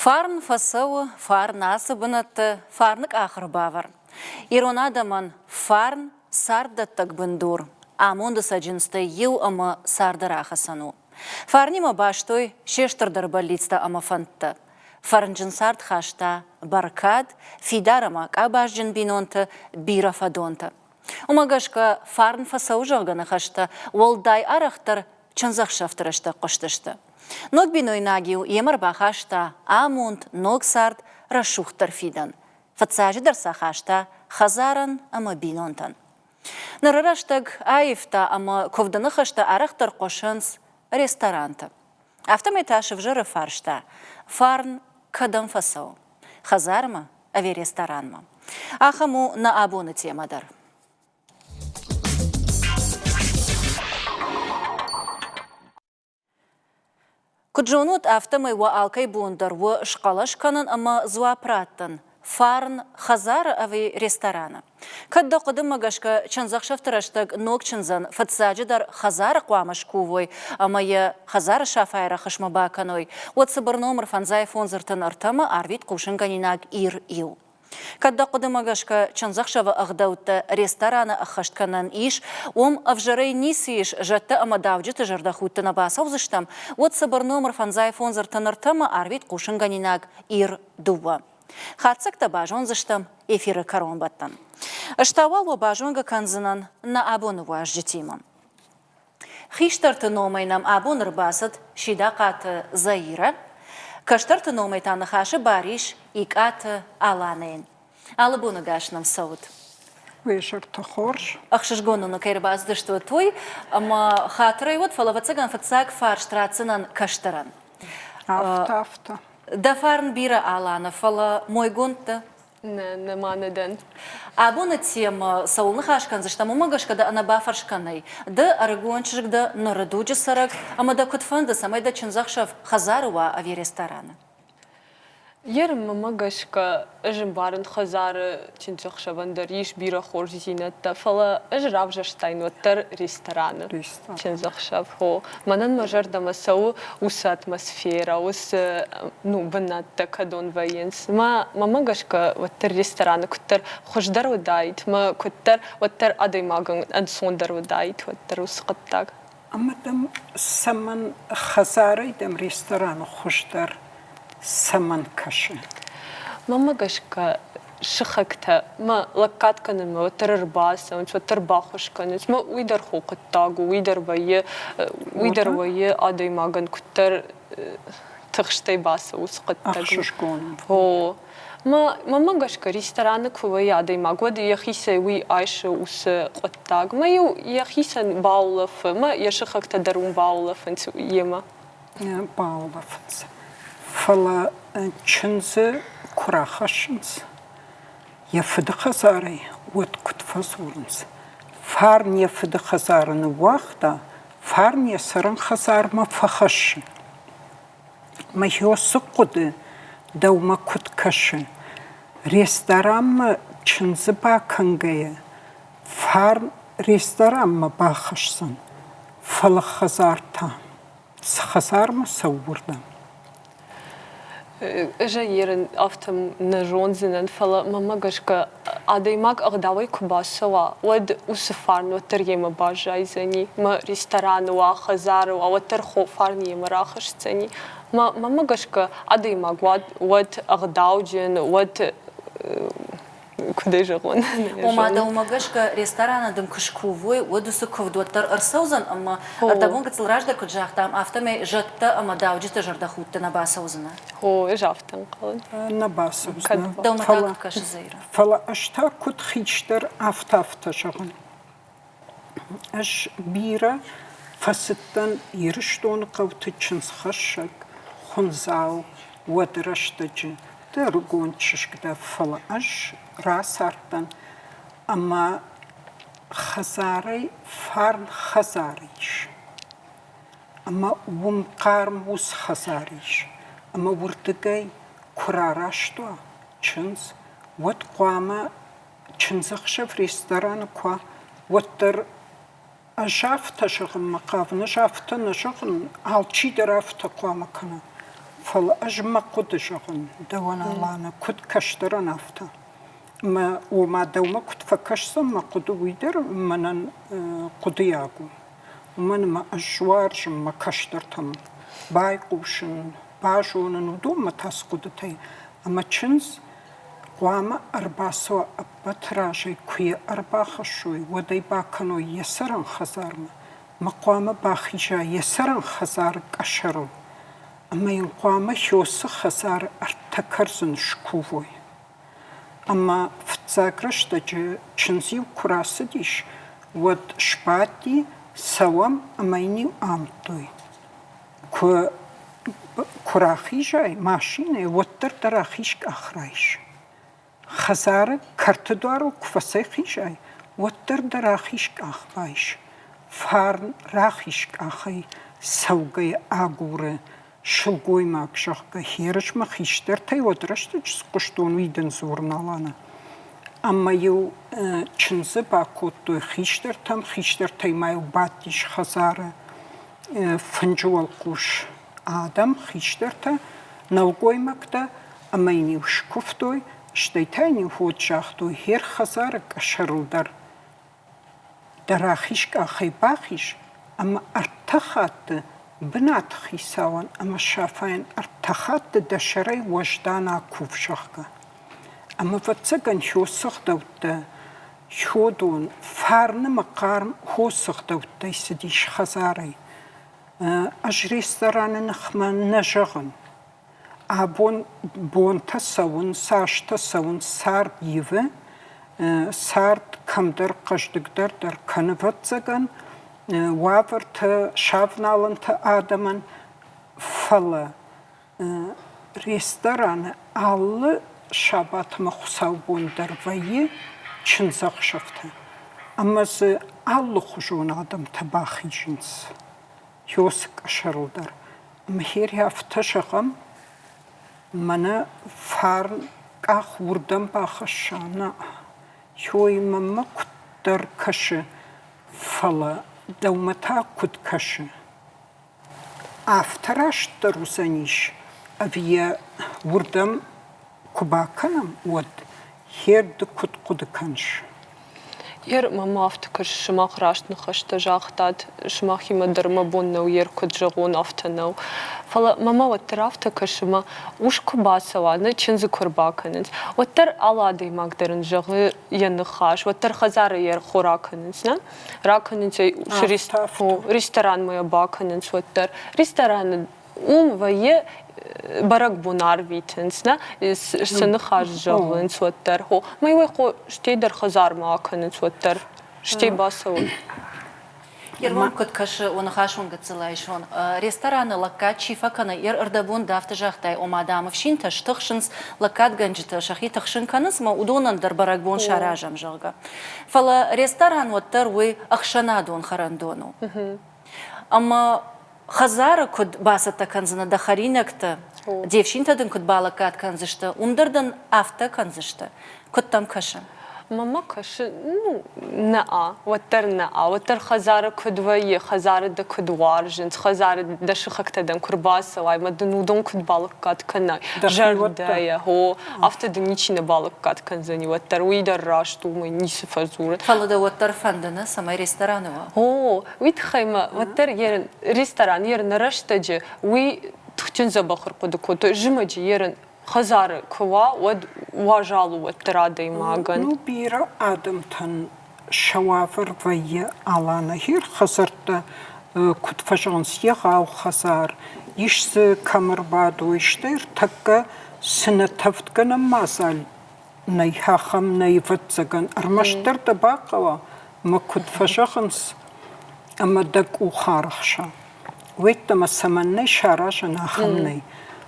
Фарн фӕцӕуы, фарн ацы бынӕтты, фарны къахыр бавӕр. Ирон адӕмӕн фарн царддӕттӕг бындур, амонды цӕджындзтӕй иу ӕмӕ царды рахӕцӕн у. Фарнимӕ бастой се стырдӕр бӕллицтӕ ӕмӕ фӕндтӕ. Фӕрнджын цард хаста бӕркад, фидар ӕмӕ къабазджын бинонты, бирӕ фӕдонтӕ. Уымӕ гӕсгӕ фарн фӕцӕуы зӕгъгӕ ныхӕстӕ уӕлдай арӕхдӕр чындзӕхсӕвты рӕстӕг хъуыстысты. Ног бинойнаг-иу йемӕ рбахаста амонд, ног цард, рӕсугъддӕр фидӕн. Фыццаджыдӕр сӕ хаста хӕдзарӕн ӕмӕ бинонтӕн. Ныры рӕстӕг аивта ӕмӕ куывды ныхӕстӕ арӕхдӕр хъуысынц ресторанты. Афтӕмӕй та сывзӕры фарста, фарн кӕдӕм фӕцӕуы? Хӕдзармӕ ӕви ресторанмӕ? Ахӕм у нӕ абоны темӕ дӕр. Куыд зонут, афтӕмӕй уӕ алкӕй бон дӕр у схъӕлӕс кӕнын ӕмӕ дзуапп раттын, фарн хӕдзары ӕви рестораны. Кӕд дӕ хъуыдымӕ гӕсгӕ чындзӕхсӕвты рӕстӕг ног чындзӕн фыццаджыдӕр хӕдзары хъуамӕ скувой ӕмӕ йӕ хӕдзары сафайы рӕхысмӕ бакӕной, уӕд цыбыр номыр фӕндзай фондз 33-мӕ арвит хъусынгӕнинаг Ир-иу. Кӕд дӕ хъуыдымӕ гӕсгӕ чындзӕхсӕвы ӕгъдӕуттӕ рестораны ӕххӕст кӕнӕн ис, уым ӕвзӕрӕй ницы ис, зӕдтӕ ӕмӕ дауджыты зӕрдӕхудты нӕ бацӕудзыстӕм, уӕд цыбыр номыр фӕндзай фондз 33-мӕ арвит хъусынгӕнинаг Ир дыууӕ. Хатдзӕгтӕ базондзыстӕм эфиры кӕронбӕттӕн. Ӕз та уал уӕ базонгӕ кӕндзынӕн нӕ абоны уазджытимӕ. Хистӕрты номӕй нӕм абон ӕрбацыд Сидахъаты Заирӕ, кӕстӕрты номӕй та ныхасы бар ис Икъаты Аланӕйӕн. Алы боны гас нӕм цӕут. Уе сӕрты хорз. Ӕхсызгон нын кӕй ӕрбацыдыстут, уый, ӕмӕ хатырӕй уӕд, фӕлӕ ӕвӕццӕгӕн фыццаг фарст ратдзынӕн кӕстӕрӕн. Афтӕ, афтӕ. Дӕ фарн бирӕ, Алана, фӕлӕ мойгонд дӕ? Нӕ, нӕма нӕ дӕн. Абоны темӕ цӕуыл ныхас кӕндзыстӕм, уымӕ гӕсгӕ дӕ ӕнӕбафӕрсгӕ нӕй. Ды ӕрыгон чызг дӕ, ныры дуджы цӕрӕг, ӕмӕ дӕ куыд фӕнды, цӕмӕй дӕ чындзӕхсӕв хӕдзары уа ӕви рестораны? Йе рммӕ гӕсгӕ ӕз ӕмбарын хӕдзары чындзӕхсӕвӕн дӕр ис бирӕ хорздзинӕдтӕ, фӕлӕ ӕз равзӕрстаин уӕддӕр рестораны чындзӕхсӕв. Хо, мӕнӕн мӕ зӕрдӕмӕ цӕуы уыцы атмосферӕ, уыцы ну, бынӕттӕ кӕдон вӕййынц. Мӕ мӕмӕ гӕсгӕ уӕддӕр рестораны куыддӕр хуыздӕр уыдаид, мӕ куыддӕр уӕддӕр адӕймагӕн ӕнцондӕр уыдаид уӕддӕр уыцы хъуыддаг. Ӕмӕ дӕм цӕмӕн хӕдзарӕй дӕм рестораны хуыздӕр цӕмӕн кӕсы? Мӕнмӕ гӕсгӕ сыхӕгтӕ мӕ лӕггад кӕнынмӕ уӕддӕр ӕрбацӕуынц, уӕддӕр баххуыс кӕнынц. Мӕ уый дӕр хо хъуыддаг у, уый дӕр вӕййы, уый дӕр вӕййы адӕймагӕн куыддӕр тыхстӕй бацӕуы уыцы хъуыддагмӕ. Ӕхсызгон. О, Мӕ мӕнмӕ гӕсгӕ рестораны куы вӕййы адӕймаг, уӕд йӕхицӕй уый айсы уыцы хъуыддаг. Мӕ-иу йӕхицӕн баулӕфы, мӕ йӕ сыхӕгтӕ дӕр уым баулӕфынц йемӕ. Баулӕфынц. Фӕлӕ чындзы куы рахӕссынц йӕ фыды хӕдзарӕй, уӕд куыд фӕдзурынц? Фарн йӕ фыды хӕдзары ныууагъта, фарн йӕ цӕрӕн хӕдзармӕ фӕхӕссы. Мӕхи хъуыды дӕумӕ куыд кӕсы? Ресторанмӕ чындзы бакӕнгӕйӕ, фарн ресторанмӕ бахӕсдзӕн, фӕлӕ хӕдзар та? Цы хӕдзармӕ цӕуы уырдӕм? Ӕз ӕй ерын афтӕ нӕ зондзынӕн, фӕлӕ мӕнмӕ гӕсгӕ адӕймаг ӕгъдауӕй куы бацӕуа, уӕд уыцы фарн уӕддӕр йемӕ баззайдзӕни. Мӕ рестораны уа, хӕдзары уа, уӕддӕр фарн йемӕ рахӕсдзӕни. Мӕ мӕнмӕ гӕсгӕ адӕймаг уӕд, уӕд ӕгъдауджын, уӕд куыд ӕй зӕгъон? Ома, дӕумӕ гӕсгӕ, рестораны дын куы скувой, уӕд уыцы куывд уӕддӕр ӕрцӕудзӕн ӕмӕ ӕрдӕбон гыццыл раздӕр куыд загътам, афтӕмӕй зӕдтӕ ӕмӕ дауджыты зӕрдӕхудты нӕ бацӕудзынӕ. О, ӕз афтӕ ӕнхъӕлын. Нӕ бацӕудзынӕ. Дӕумӕ та куыд кӕсы, Заирӕ? Фӕлӕ ӕз та куыд хистӕр, афтӕ афтӕ зӕгъын. Ӕз бирӕ фӕцыдтӕн Ирыстоны хъӕуты чындзхӕссӕг, хуындзау уӕды рӕстӕджы. Ды ӕрыгон чызг дӕ, фӕлӕ ӕз рацардтӕн ӕмӕ хӕдзарӕй фарн хӕдзар ис. Ӕмӕ уым хъарм ус хӕдзар ис. Ӕмӕ уырдыгӕй куы рараст уа чындз, уӕд хъуамӕ чындзӕхсӕв рестораны куы уа, уӕддӕр ӕз афтӕ зӕгъынмӕ хъавын, ӕз афтӕ нӕ зӕгъын, алчидӕр афтӕ хъуамӕ кӕна. Фӕлӕ ӕз мӕ хъуыды зӕгъын дӕуӕн, Алана, куыд кӕстӕрӕн, афтӕ. Мӕ ома дӕумӕ куыд фӕкӕсдзӕн мӕ хъуыды, уый дӕр мӕнӕн хъуыдыйаг у. Уымӕн ӕмӕ ӕз уарзын мӕ кӕстӕртӕм байхъусын, базонын уыдонмӕ та цы хъуыдытӕй. Ӕмӕ чындз хъуамӕ ӕрбацӕуа ӕппӕт разӕй, куы йӕ ӕрбахӕссой, уӕд ӕй бакӕной йӕ цӕрӕн хӕдзармӕ. Мӕ хъуамӕ бахиза йӕ цӕрӕн хӕдзары къӕсӕрыл ӕмӕ йын хъуамӕ Хёсы хӕдзары ӕртӕ кӕрдзын скувой. Ӕмӕ фыццаг рӕстӕджы чындз-иу куы рацыдис, уӕд сбадти, цӕуӕм ӕмӕ йын-иу амыдтой. Куы, куы рахизай машинӕйы, уӕддӕр дӕ рахиз къах райс. Хӕдзары кӕрты дуарыл куы фӕцӕйхизай, уӕддӕр дӕ рахиз къах байс. Фарн рахиз къахӕй цӕугӕйӕ агуры сылгоймаг, зӕгъгӕ, херысмӕ хистӕртӕй уӕд рӕстӕджы цы хъуыстон, уый дын дзурын, Алана. Ӕмӕ-иу чындзы бакодтой хистӕртӕм, хистӕртӕй ма-иу бадтис хӕдзары фынджы уӕлхъус адӕм, хистӕртӕ, нӕлгоймӕгтӕ, ӕмӕ йын-иу скуывтой, стӕй та йын-иу ход загътой хер хӕдзары къӕсӕрыл дӕр. Дӕ рахиз къахӕй бахиз ӕмӕ ӕртӕ хатты бынаты хицауӕн ӕмӕ Сафайӕн ӕртӕ хатты дӕ сӕрӕй уӕздан акув, зӕгъгӕ. Ӕмӕ, ӕвӕццӕгӕн, хосы ӕгъдӕуттӕ Ходон фарны мӕ хъарм хосы ӕгъдӕуттӕй цыдис хӕдзарӕй. Ӕз рестораны ныхмӕ нӕ зӕгъын. Абон бонтӕ цӕуынц, азтӕ цӕуынц, цард ивы, цард кӕмдӕр хъӕздыгдӕр дӕр кӕны, ӕвӕццӕгӕн, уавӕртӕ, сӕвналӕнтӕ адӕмӕн, фӕлӕ рестораны алы сабатмӕ хуыцаубон дӕр вӕййы чындзӕхсӕвтӕ ӕмӕ дзы алыхуызон адӕмтӕ бахизынц. Хёсы къӕсӕрыл дӕр. Мхер афтӕ зӕгъӕм, мӕнӕ фарн къах уырдӕм бахӕсса, нӕ. Хёй мӕнмӕ куыддӕр кӕсы, фӕлӕ дӕумӕ та куыд кӕсы? Афтӕ растдӕр уыдзӕнис, ӕви йӕ уырдӕм куы бакӕнӕм, уӕд хер ды куыд хъуыды кӕныс? Ер мӕм афтӕ кӕсы, сымах раст ныхӕстӕ загътат, сымахимӕ дӕр мӕ бон нӕу ер куыд зӕгъон, афтӕ нӕу. Фӕлӕ мӕмӕ уӕддӕр афтӕ кӕсы, мӕ ус куы бацӕуа, нӕ чындзы куы ӕрбакӕнынц, уӕддӕр алы адӕймаг дӕр ын зӕгъы йӕ ныхас, уӕддӕр хӕдзары йӕ хо ракӕнынц, нӕ? Ракӕнынц ӕй ресторанмӕ йӕ бакӕнынц уӕддӕр. Рестораны уым вӕййы бӕрӕгбон арвитынц, нӕ цы ныхас зӕгъынц, уӕддӕр. Хо, мӕ уый хо стӕй дӕр хӕдзармӕ акӕнынц уӕддӕр, стӕй бацӕуын. Ерман куыд кӕсы, уӕ ныхасон гыццыл айсон. Рестораны лӕггад чи фӕкӕны, йе рдӕбон дӕ афтӕ загътай, ома дам ӕфсинтӕ стыхсынц, лӕггадгӕнджытӕ сӕхи тыхсын кӕнынц ӕмӕ уыдонӕн дӕр бӕрӕгбон саразӕм, зӕгъгӕ. Фӕлӕ ресторан уӕддӕр уый ӕхсӕнадон хӕрӕндон у. Ӕмӕ хӕдзары куыд бацӕттӕ кӕндзынӕ дӕ хӕринӕгтӕ, де фсинтӕ дын куыд балӕггад кӕндзысты, уым дӕр дын афтӕ кӕндзысты? Куыд дӕм кӕсы? Мӕнмӕ кӕсы, ну, нӕ, уӕддӕр нӕ, уӕддӕр хӕдзары куыд вӕййы, хӕдзары дӕ куыд уарзынц, хӕдзары дӕ сыхӕгтӕ дӕм куы рбацӕуай, ӕмӕ дын уыдон куыд балӕггад кӕнай, зӕрдӕйӕ, о, афтӕ дын ничи нӕ балӕггад кӕндзӕни, уӕддӕр уый дӕр раст у, уымӕй ницы фӕдзуры. Фӕлӕ дӕ уӕддӕр фӕнды, нӕ, цӕмӕй рестораны уа? О, уый тыххӕй мӕ уӕддӕр ресторан ерыны рӕстӕджы уый тыхджын дзӕбӕх ӕрхъуыды кодтой. Зымӕджы ерын хӕдзары куы уа, уӕд уазал у уӕддӕр адӕймагӕн. Ну, бирӕ адӕмтӕн сӕ уавӕр вӕййы Алана хир хӕдзӕрттӕ куыд фӕзӕгъынц, егъау хӕдзар, ис дзы кӕм ӕрбадой, стӕй ӕртӕккӕ цы нӕ тӕвдгӕнӕн мадзал нӕй, ахӕм нӕй, ӕвӕццӕгӕн, ӕрмӕстдӕр дӕ бахъӕуа, мӕ куыд фӕзӕгъынц, ӕмӕ дӕ къух арӕхса. Уеддӕмӕ цӕмӕннӕ саразӕн, ахӕм нӕй.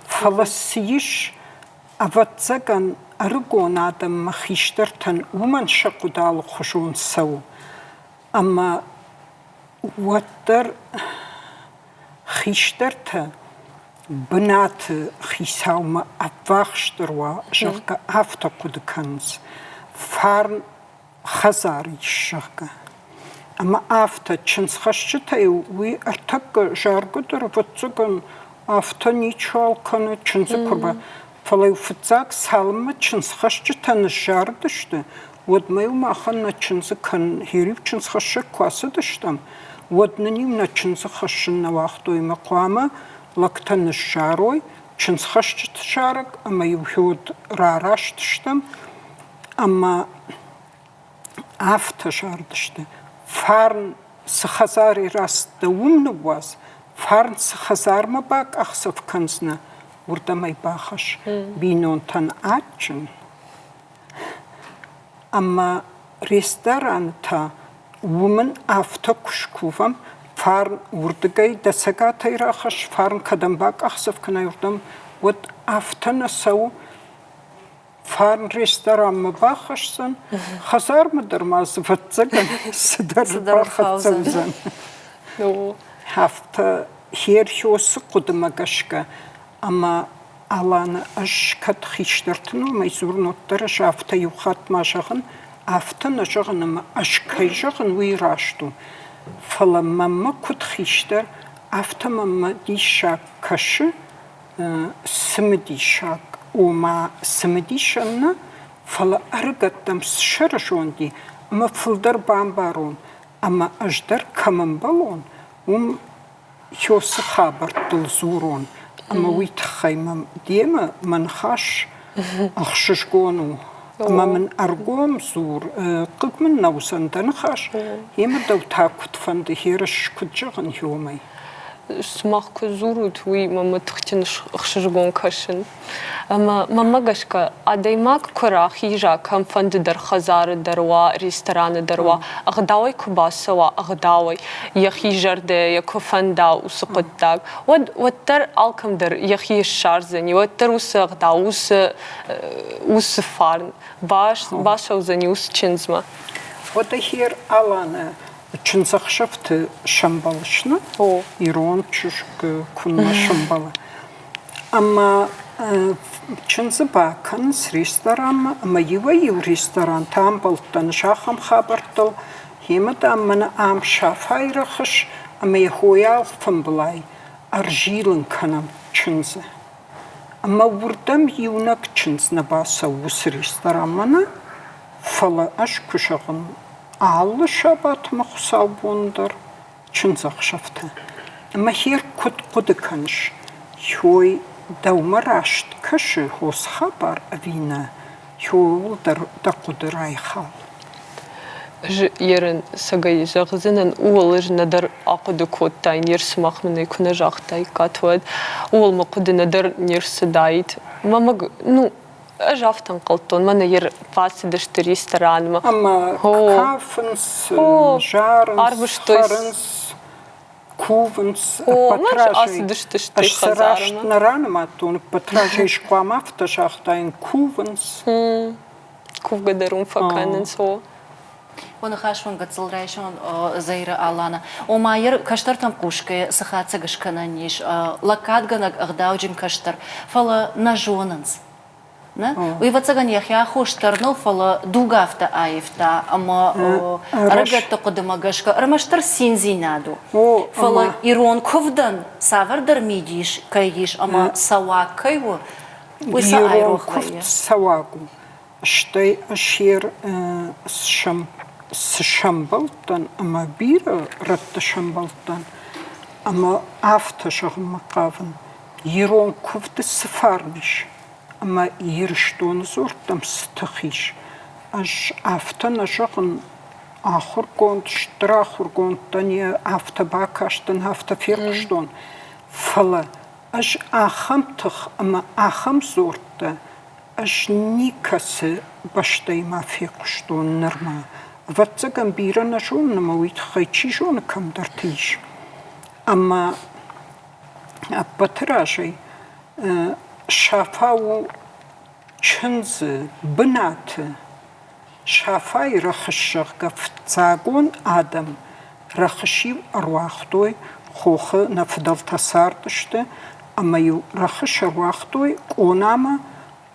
Фӕлӕ цы ис, ӕвӕццӕгӕн, ӕрыгон адӕммӕ хистӕртӕн уымӕн сӕ хъуыды алыхуызон цӕуы. Ӕмӕ уӕддӕр хистӕртӕ бынаты хицаумӕ ӕввахсдӕр уа, зӕгъгӕ, афтӕ хъуыды кӕнынц. Фарн хӕдзар ис, зӕгъгӕ. Ӕмӕ афтӕ чындзхӕсджытӕй уый ӕртӕккӕ заргӕ дӕр, ӕвӕццӕгӕн, Афтӕ ничиуал кӕны чындзы куы Фӕлӕ-иу фыццаг цалынмӕ чындзхӕсджытӕ ныззарыдысты, уӕдмӕ-иу махӕн нӕ чындзы кӕн-иу чындзхӕссӕг куы ацыдыстӕм, уӕд нын-иу нӕ чындзы хӕссын нӕ уагътой ӕмӕ хъуамӕ лӕгтӕ ныссарой чындзхӕсджыты зарӕг ӕмӕ-иу уӕд рараст стӕм ӕмӕ афтӕ зардысты: Фарн цы хӕдзарӕй рацыдтӕ, уым ныууадз, фарн цы хӕдзармӕ бакъахдзӕф кӕндзынӕ, уырдӕм ӕй бахӕсс. Бинонтӕн адджын ӕмӕ рестораны та уымӕн афтӕ куы скувӕм, фарн уырдыгӕй дӕ цӕгатӕй рахӕсс, фарн кӕдӕм бакъахдзӕф кӕнай, уырдӕм, уӕд афтӕ нӕ цӕуы, Фарн ресторанмӕ бахӕсдзӕн, хӕдзармӕ дӕр ма дзы ӕвӕццӕгӕн цыдӕр бахӕццӕ уыдзӕн. Афтӕ Херхиосы хъуыдымӕ гӕсгӕ ӕмӕ Аланы ӕз кӕд хистӕрты номӕй дзурын, уӕддӕр ӕз афтӕ иу хатт ма зӕгъын, афтӕ нӕ зӕгъын ӕмӕ ӕз кӕй зӕгъын, уый раст у. Фӕлӕ мӕнмӕ куыд хистӕр, афтӕ мӕнмӕ диссаг кӕсы, цымыдисаг, ома цымыдисӕн нӕ, фӕлӕ ӕрыгӕттӕм цы сӕрызонди ӕмӕ фылдӕр бамбарон ӕмӕ ӕз дӕр кӕм ӕмбӕлон, уым Хёсы хабӕрттыл дзурон ӕмӕ уый тыххӕй мӕм демӕ мӕ ныхас ӕхсызгон у. Ӕмӕ мын ӕргом дзур, хъыг мын нӕ уыдзӕн дӕ ныхас, емӕ дӕу та куыд фӕнды, херыс куыд зӕгъын уымӕй. Сымах куы дзурут, уый мӕм тыхджын ӕхсызгон кӕсын. Ӕмӕ мӕнмӕ гӕсгӕ, адӕймаг куы рахиза, кӕмфӕнды дӕр хӕдзары дӕр уа, рестораны дӕр уа, ӕгъдауӕй куы бацӕуа, ӕгъдауӕй, йӕхи зӕрдӕйӕ куы фӕнда уыцы хъуыддаг, уӕд уӕддӕр алкӕм дӕр йӕхи ссардзӕни, уӕддӕр уыцы ӕгъдау, уыцы, уыцы фарн бацӕудзӕни уыцы чындзмӕ. Уӕдӕ хер Аланӕ чындзӕхсӕвты сӕмбӕлыс, нӕ? Ирон чызг куыннӕ сӕмбӕлы. Ӕмӕ чындзы бакӕнынц ресторанмӕ ӕмӕ иуӕй-иу ресторанты амбӕлдтӕн ахӕм хабӕрттыл, Гъемӕ, дам, мӕнӕ ам Сафайы рӕхыс ӕмӕ йӕ хойы алфӕмбылай ӕрзилын кӕнӕм чындзы. Ӕмӕ уырдӕм иунӕг чындз нӕ бацӕуы уыцы ресторанмӕ, нӕ, фӕлӕ ӕз куы зӕгъын, алы сабат ӕмӕ хуыцаубон дӕр чындзӕхсӕвтӕ. Ӕмӕ хер куыд хъуыды кӕныс, хой дӕумӕ раст кӕсы хос хабар ӕви нӕ, хойыл дӕр дӕ хъуыды райхал. Ӕз ерын цӕгӕй зӕгъдзынӕн, ууыл ӕз нӕдӕр ахъуыды кодтаин, ер сымах мын ӕй куы нӕ загътаиккат, уӕд ууыл мӕ хъуыды нӕдӕр не рцыдаид. Мӕ ну, ӕз афтӕ ӕнхъӕлдтон, мӕнӕ ер бацыдысты ресторанмӕ. Ӕмӕ кафынц, зарынц, хӕрынц, кувынц, ӕппӕт разӕй. Ӕз сӕ раст нӕ ранымадтон, ӕппӕт разӕй хъуамӕ афтӕ загътаин, кувынц. Кувгӕ дӕр уым фӕкӕнынц, о. Уӕ ныхас уын гыццыл райсон, Заира Алана. Ома, йӕ кӕстӕртӕм хъусгӕйӕ цы хатдзӕг скӕнӕн ис, лӕггадгӕнӕг ӕгъдауджын кӕстӕр, фӕлӕ нӕ зонынц. Нӕ? Уый, ӕвӕццӕгӕн, йӕхи аххос дӕр нӕу, фӕлӕ дуг афтӕ аивта, ӕмӕ ӕрыгӕтты хъуыдымӕ гӕсгӕ ӕрмӕстдӕр циндзинад у. Фӕлӕ ирон куывдӕн цавӕрдӕр мидис кӕй ис ӕмӕ цӕуаг кӕй у, уый сӕ айрох вӕййы. Цӕуаг у. Стӕй ӕз цы сӕмбӕлдтӕн ӕмӕ бирӕ рӕтты сӕмбӕлдтӕн, ӕмӕ афтӕ зӕгъынмӕ хъавын, ирон куывды цы фарн ис ӕмӕ Ирыстоны дзуӕрттӕм цы тых ис, ӕз афтӕ нӕ зӕгъын, ахуыргонд, стыр ахуыргонд дӕн, афтӕ бакастӕн, афтӕ фехъуыстон, фӕлӕ ӕз ахӕм тых ӕмӕ ахӕм дзуӕрттӕ Ӕз никӕцы бӕстӕй ма фехъуыстон нырма. Ӕвӕццӕгӕн, бирӕ нӕ зонын ӕмӕ уый тыххӕй чи зоны кӕмдӕрты ис. Ӕмӕ ӕппӕты разӕй Сафа у чындзы бынаты Сафайы рӕхыс, зӕгъгӕ, фыццагон адӕм рӕхыс-иу ӕруагътой, хохы нӕ фыдӕлтӕ цардысты, ӕмӕ-иу рӕхыс ӕруагътой къонамӕ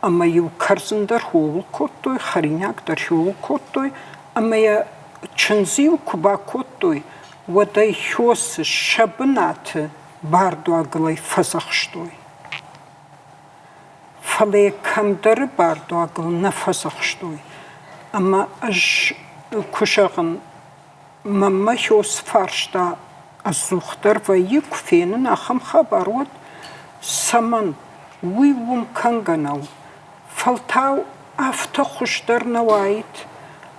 ӕмӕ-иу кӕрдзын дӕр ууыл кодтой, хӕринаг дӕр ууыл кодтой, ӕмӕ йӕ чындз-иу куы бакодтой, уӕд ӕй хёсы сӕ бынаты. Бардуагыл ӕй фӕдзӕхстой. Фӕлӕ йӕ кӕмдӕры бардуагыл нӕ фӕдзӕхстой. Ӕмӕ ӕз куы зӕгъын, мӕнмӕ хёс фарста ӕдзухдӕр вӕййы, куы фенын ахӕм хабар, уӕд цӕмӕн, уый уым кӕнгӕ нӕу. Фӕлтау афтӕ хуыздӕр нӕ уаид.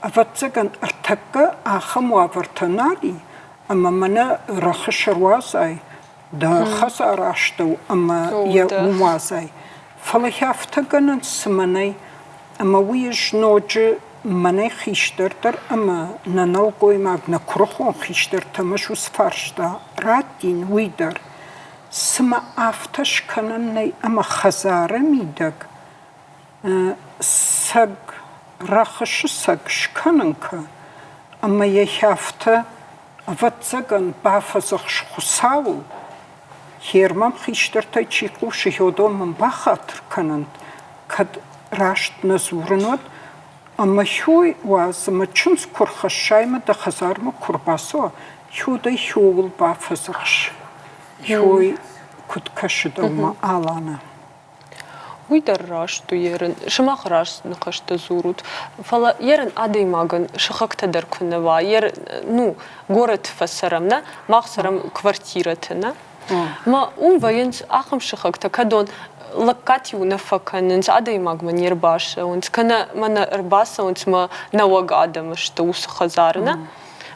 Ӕвӕццӕгӕн, ӕртӕккӕ ахӕм уавӕртӕ нал и, ӕмӕ мӕнӕ рӕхыс ӕруадзай дӕ хӕдзары астӕу ӕмӕ йӕ уым уадзай. Фӕлӕ афтӕ гӕнӕн цымӕ нӕй, ӕмӕ уый ӕз ноджы мӕнӕй хистӕр дӕр ӕмӕ нӕ нӕлгоймаг, нӕ куырыхон хистӕртӕм ӕз уыцы фарста раттин, уый дӕр. Цымӕ афтӕ скӕнӕн нӕй ӕмӕ хӕдзары мидӕг цӕг, рӕхысы цӕг скӕнын кӕ, ӕмӕ йӕ афтӕ, ӕвӕццӕгӕн, бафӕдзӕхс Хуыцауыл, Хермӕм хистӕртӕй чи хъусы, уыдон мын бахатыр кӕнӕнт, кӕд раст нӕ дзурын, уӕд. Ӕмӕ хёй уадз ӕмӕ чындз куы рхӕссай ӕмӕ дӕ хӕдзармӕ куы рбацӕуа, хёдӕй хёуыл бафӕдзӕхс. Хёй куыд кӕсы дӕумӕ, Алана? Уый дӕр раст у, ерын. Сымах раст ныхӕстӕ дзурут. Фӕлӕ ерын адӕймагӕн сыхӕгтӕ дӕр куы нӕ уа, ер, ну, горӕты фӕцӕрӕм, нӕ? Мах цӕрӕм квартирӕты, нӕ? Мӕ уым вӕййынц ахӕм сыхӕгтӕ, кӕдон лӕггад-иу нӕ фӕкӕнынц, адӕймагмӕ не рбацӕуынц, кӕнӕ мӕнӕ ӕрбацӕуынц мӕ нӕуӕг адӕм сты уыцы хӕдзары, нӕ?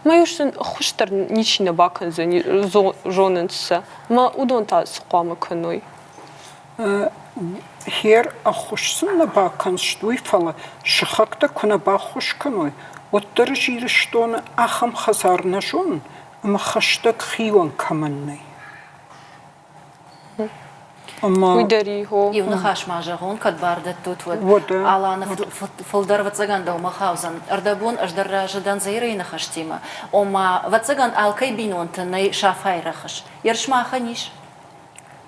Мӕ-иу сын ӕххуыс дӕр ничи нӕ бакӕндзӕни, зонынц сӕ. Мӕ уыдон та цы хъуамӕ кӕной? Хер ӕххуыс сын нӕ бакӕнст, уый, фӕлӕ сыхӕгтӕ куы нӕ баххуыс кӕной, уӕддӕр ӕз Ирыстоны ахӕм хӕдзар нӕ зонын, ӕмӕ хӕстӕг хион кӕмӕн нӕй. Ӕмӕ Уый дӕр и, хо. Иу ныхас ма зӕгъон, кӕд бар дӕттут, уӕд. Аланы фылдӕр ӕвӕццӕгӕн дӕумӕ хаудзӕн. Ӕрдӕбон ӕз дӕр разы дӕн Заирӕйы ныхӕстимӕ. Ома, ӕвӕццӕгӕн, алкӕй бинонты нӕй Сафайы рӕхыс. Ерысмахӕн ис?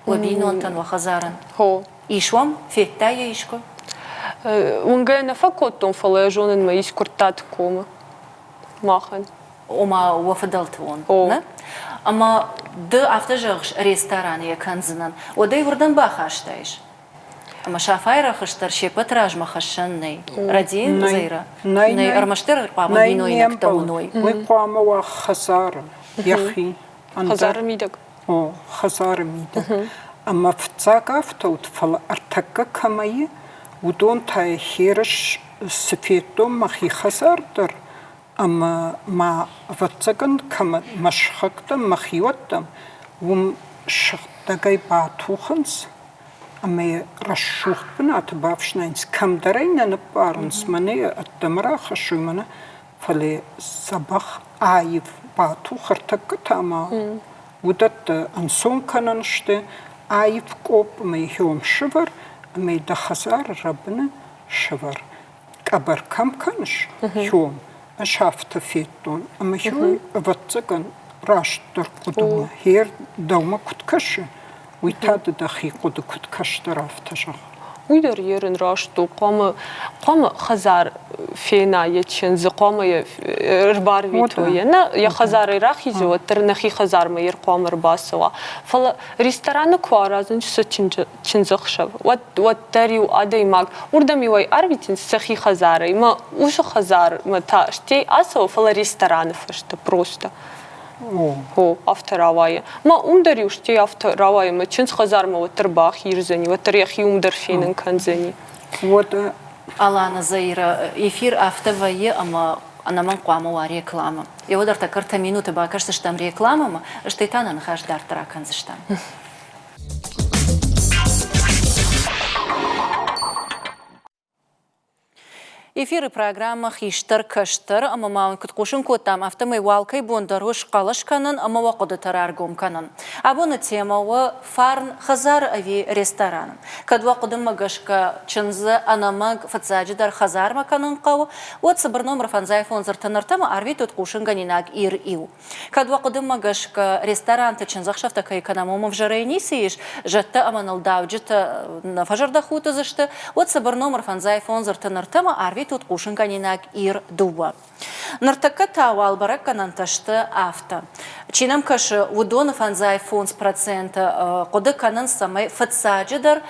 Уӕ бинонтӕн, уӕ хӕдзарӕн? Хо. Ис уӕм? Федтай йӕ искуы? Уынгӕ нӕ фӕкодтон, фӕлӕ йӕ зонын мӕ ис Куырттаты комы махӕн. Ома уӕ фыдӕлты онг, нӕ? Ӕмӕ ды афтӕ зӕгъыс, рестораны йӕ кӕндзынӕн, уӕд ӕй уырдӕм бахастаис? Ӕмӕ Сафайы рӕхыс дӕр се ппӕт размӕ хӕссӕн нӕй. Рӕдийын, Зӕйрӕ? Нӕй, нӕй. Ӕрмӕстдӕр хъуамӕ бинойнӕгтӕ уыной. Уый хъуамӕ уа хӕдзары, йӕхи. Хӕдзары мидӕг? О, хӕдзары мидӕг. Ӕмӕ фыццаг афтӕ уыд, фӕлӕ ӕртӕккӕ кӕмӕ и, уыдон та херыс цы федтон мӕхи хӕдзар дӕр, ӕмӕ ма, ӕвӕццӕгӕн, кӕмӕ мӕ сыхӕгтӕм, мӕ хиуӕттӕм, уым сыгъдӕгӕй батухынц ӕмӕ йӕ рӕсугъд бынаты бафснайынц. Кӕмдӕр ӕй нӕ ныппарынц, мӕнӕ йӕ ӕддӕмӕ рахӕссой, мӕнӕ, фӕлӕ дзӕбӕх аив батух ӕртӕккӕ та ма уыдӕттӕ ӕнцон кӕнӕн сты, аив къопп ӕмӕ йӕ сывӕр ӕмӕ дӕ хӕдзары рӕбыны сывӕр. Къӕбӕр кӕм кӕныс, хьом, ӕз афтӕ федтон, ӕмӕ хьой, ӕвӕццӕгӕн, растдӕр хъуыды у. Гъер дӕумӕ куыд кӕсы, уый та ды дӕхи хъуыды куыд кӕстӕр афтӕ зӕгъ. Уый дӕр ерын раст у. Хъуамӕ, хъуамӕ хӕдзар фена йӕ чындзы, хъуамӕ йӕ ӕрбарвитой. Нӕ, йӕ хӕдзарӕй рахизы, уӕддӕр нӕхи хӕдзармӕ йе хъуамӕ ӕрбацӕуа. Фӕлӕ рестораны куы аразынц сӕ чындзӕхсӕв, уӕд уӕддӕр-иу адӕймаг уырдӕм-иу ӕй арвитынц сӕхи хӕдзарӕй. Мӕ усы хӕдзармӕ та стӕй ацӕуы, фӕлӕ рестораны фӕстӕ просто. О, афтӕ рауайы. Мӕ уым дӕр-иу стӕй афтӕ рауайы, мӕ чындз хӕдзармӕ уӕддӕр бахиздзӕни, уӕддӕр йӕхи уым дӕр фенын кӕндзӕни. Уӕдӕ Алана Заира, эфир афтӕ вӕййы, ӕмӕ ӕнӕмӕнг хъуамӕ уа рекламӕ. Еуӕд ӕртӕ минуты бакӕсдзыстӕм рекламӕмӕ, стӕй та нӕ ныхас дарддӕр акӕндзыстӕм. Эфиры программӕ «Хистӕр кӕстӕр» ӕмӕ ма уын куыд хъусын кодтам, афтӕмӕй уӕ алкӕй бон дӕр у схъӕлӕс кӕнын ӕмӕ уӕ хъуыдытӕ раргом кӕнын. Абоны темӕ у «Фарн хӕдзары ӕви рестораны?». Кӕд уӕ хъуыдымӕ гӕсгӕ чындзы ӕнӕмӕнг фыццаджыдӕр хӕдзармӕ кӕнын хъӕуы, уӕд цыбыр номыр фӕндзай фондз ӕртын ӕртӕмӕ арвитут хъусынгӕнинаг Ир-иу. Кӕд уӕ хъуыдымӕ гӕсгӕ ресторанты чындзӕхсӕвтӕ кӕй кӕнӕм, уым ӕвзӕрӕй ницы ис, зӕдтӕ ӕмӕ ныл дауджытӕ нӕ фӕзӕрдӕхудт уыдзысты, уӕд цыбыр номыр фӕндзай фондз ӕртын ӕртӕмӕ арвит. арвитут хъусынгӕнинаг Ир-дыууӕ. Ныртӕккӕ та уал бӕрӕггӕнӕнтӕ сты афтӕ. Чи нӕм кӕсы, уыдоны 55% хъуыды кӕнынц, цӕмӕй фыццаджыдӕр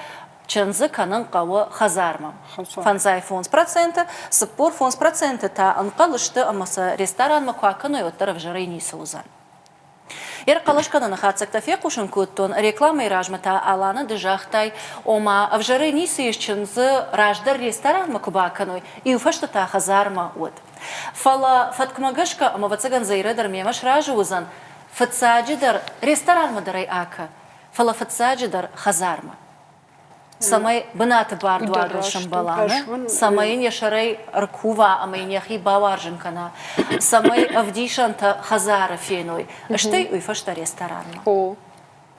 чындзы кӕнын хъӕуы хӕдзармӕ. 55%, 45% та ӕнхъӕл сты ӕмӕ сӕ ресторанмӕ куы акӕной, уӕддӕр ӕвзӕрӕй ницы уыдзӕн. Йе рхъӕлӕскӕныны хатдзӕгтӕ фехъусын кодтон, рекламӕйы размӕ та Алана ды загътай, ома ӕвзӕрӕй ницы ис чындзы раздӕр ресторанмӕ куы бакӕной, иу фӕстӕ та хӕдзармӕ уыд. Фӕлӕ фӕткмӕ гӕсгӕ, ӕмӕ ӕвӕццӕгӕн Заирӕ дӕр мемӕ сразы уыдзӕн, фыццаджыдӕр ресторанмӕ дӕр ӕй акӕ, фӕлӕ фыццаджыдӕр хӕдзармӕ. цӕмӕй бынаты бардуагыл сӕмбӕла, цӕмӕй йын йӕ сӕрӕй ӕркува ӕмӕ йын йӕхи бауарзын кӕна, цӕмӕй ӕвдисӕнтӕ хӕдзары феной, стӕй уый фӕстӕ ресторанмӕ. О,